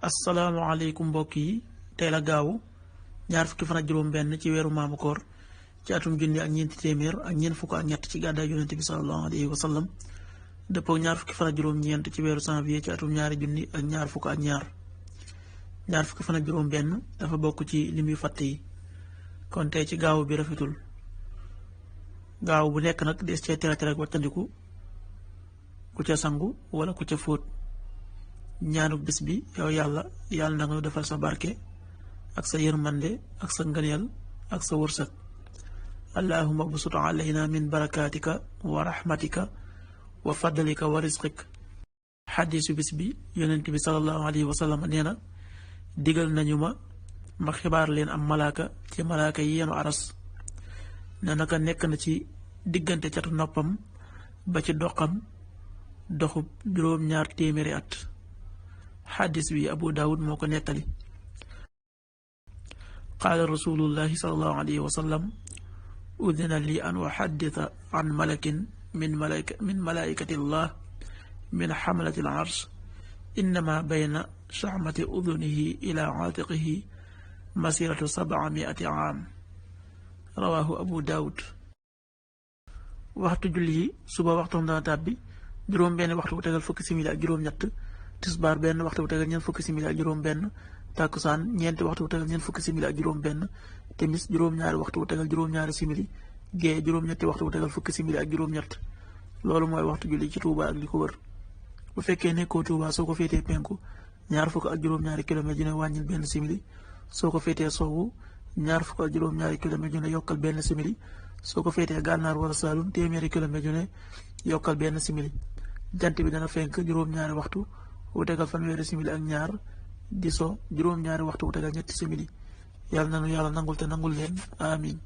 asalaamaaleykum mbokk yi tey la gaawu ñaar fukki fan ak juróom-benn ci weeru maamu koor ci atum junni ak ñeenti téeméer ak ñeent fukk ak ñett ci gàddaay yonent bi sallallahu alayhi wa sallam dëppoo ñaar fukki fan ak juróom-ñeent ci weeru janvier ci atum ñaari junni ak ñaar fukk ak ñaar fukki fan ak juróom-benn dafa bokk ci lim yu fàtte yi kon tey ci gaawu bi rafetul gaawu bu nekk nag des cee tere ak wattandiku ku ca sangu wala ku ca fóot. ñaanuk bis bi yow yàlla na nga defal sa barke ak sa yërmande ak sa ngëneel ak sa wërsëg allahumma busut alayna min barakatika wa rahmatika wa fadlika wa rizqik xadiisu bis bi yonent bi sallallahu alayhi wa sallam nee na digal nañu ma xibaar leen am malaaka ci malaaka yi yenu aras ne naka nekk na ci diggante catu noppam ba ci doxam doxub juróom-ñaar téeméeri at xaddis bi abu daawud moo ko nettali qaala rasulullahi salallahu alayhi wa sallam udina li an uxaddita an malakin min malaikati llah min xamalati al arsh innama bayna shaxmati udunihi ila aatiqihi masiratu 700 aam rawaahu abu daawud waxtu julli yi suba waxtoom dana tàbbi juróom benn waxtu bu tegal fukki simili ak juróom-ñett tisbaar benn waxtu bu tegal ñeent fukki simili ak juróom-benn takkusaan ñeenti waxtu bu tegal ñeent fukki simili ak juróom-benn timis juróom-ñaari waxtu bu tegal juróom-ñaari simili gée juróom-ñetti waxtu bu tegal fukki simili ak juróom-ñett loolu mooy waxtu julli ci Touba ak li ko wër bu fekkee nekkoo Touba soo ko féetee penku ñaar fukk ak juróom-ñaari kilomètre ju ne wàññil benn simili soo ko féetee sowwu ñaar fukk ak juróom-ñaari kilomètre ju ne yokkal benn simili soo ko féetee gànnaar wala Saalum téeméeri kilomètre ju ne yokkal benn simili jant bi dana fenk juróom-ñaari waxtu bu tegal fanweeri simili ak ñaar di so juróom-ñaari waxtu bu tegal ñetti simili yàlla nanu yàlla nangul te nangul leen amin